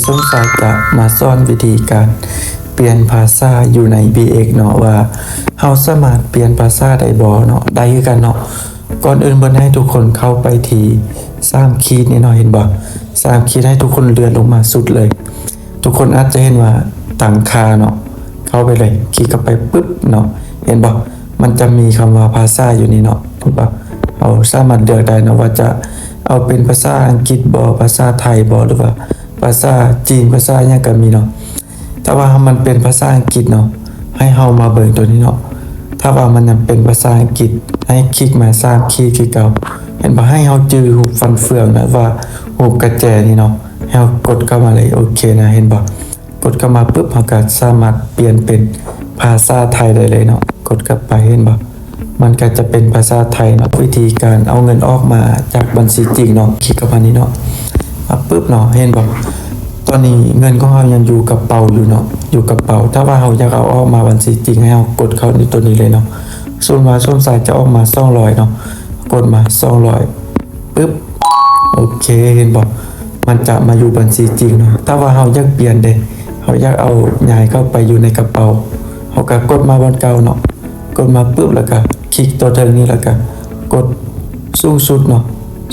ສົມຊາຍຈະມາສອນວິທີການປ່ຽນພາສາຢູ່ໃນ ບີເອັກ ເນາະ ວ່າເຮົາສາມາດປ່ຽນພາສາໄດ້ບໍ່ເນາະ? ໄດ້ຄືກັນເນາະ. ກ່ອນອື່ນເບິ່ງໃຫ້ທຸກຄົນເຂົ້າໄປທີ່ສາມຂີດນີ້ເນາະ ເຫັນບໍ່? ສາມຂີດ ໃຫ້ທຸກຄົນເລື່ອນລົງມາສຸດເລີຍ. ທຸກຄົນອາດຈະເຫັນວ່າຕັ້ງຄ່າເນາະ ເຂົ້າໄປເລີຍ ຄລິກເຂົ້າໄປປຶບເນາະ ເຫັນບໍ່? ມັນຈະມີຄຳວ່າພາສາຢູ່ນີ້ເນາະ ເຫັນບໍ່? ເຮົາສາມາດເລືອກໄດ້ເນາະ ວ່າຈະເອົາເປັນພາສາອັງກິດບໍ ພາສາໄທບໍ ຫຼືວ່າພາສາຈີນ ພາສາຫຍັງກໍມີເນາະ. ຖ້າວ່າມັນເປັນພາສາອັງກິດເນາະ ໃຫ້ເຮົາມາເບິ່ງຕົວນີ້ເນາະ. ຖ້າວ່າມັນຍັງເປັນພາສາອັງກິດ ໃຫ້ຄລິກມາສາມຂີດຄືເກົ່າ ເຫັນບໍ່? ໃຫ້ເຮົາຈື່ຮູບຟັນເຟືອງ ຫຼືວ່າຮູບກະແຈນີ້ເນາະ ໃຫ້ເຮົາກົດເຂົ້າມາເລີຍ. ໂອເຄນະ ເຫັນບໍ່? ກົດເຂົ້າມາປຶບ ເຮົາກໍສາມາດປ່ຽນເປັນພາສາໄທໄດ້ເລີຍເນາະ. ກົດເຂົ້າໄປ ເຫັນບໍ່? ມັນກໍຈະເປັນພາສາໄທເນາະ. ວິທີການເອົາເງິນອອກມາຈາກບັນຊີຈິງເນາະ ຄລິກເຂົ້າມານີ້ເນາະ ມາປຶບເນາະ ເຫັນບໍ່? ຕອນນີ້ເງິນຂອງເຮົາຍັງຢູ່ກະເປົາຢູ່ເນາະ ຢູ່ກະເປົາ. ຖ້າວ່າເຮົາຢາກເອົາອອກມາບັນຊີຈິງ ໃຫ້ເຮົາກົດເຂົ້າໃນຕົວນີ້ເລີຍເນາະ. ສົມມຸດວ່າສົມຊາຍຈະອອກມາສອງຮ້ອຍເນາະ ກົດມາສອງຮ້ອຍ ປຶບ ໂອເຄ ເຫັນບໍ່? ມັນຈະມາຢູ່ບັນຊີຈິງເນາະ. ຖ້າວ່າເຮົາຢາກປ່ຽນເດ້ ເຮົາຢາກເອົາຍ້າຍເຂົ້າໄປຢູ່ໃນກະເປົາ ເຮົາກໍກົດມາບ່ອນເກົ່າເນາະ. ກົດມາປຶບ ແລ້ວກໍຄລິກຕົວເທິງນີ້ ແລ້ວກໍກົດສູງສຸດເນາະ.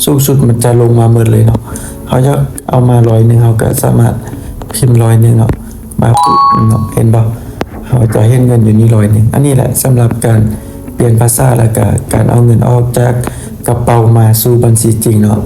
ສູງສຸດມັນຈະລົງມາໝົດເລີຍເນາະ. ເຮົາຢາກເອົາມາຮ້ອຍໜຶ່ງ ເຮົາກໍສາມາດພິມຮ້ອຍໜຶ່ງເນາະ ມາປຶບເນາະ ເຫັນບໍ່? ເຮົາຈະເຫັນເງິນຢູ່ນີ້ຮ້ອຍໜຶ່ງ. ອັນນີ້ແຫຼະສຳລັບການປ່ຽນພາສາ ແລ້ວກໍການເອົາເງິນອອກຈາກກະເປົາມາສູ່ບັນຊີຈິງເນາະ.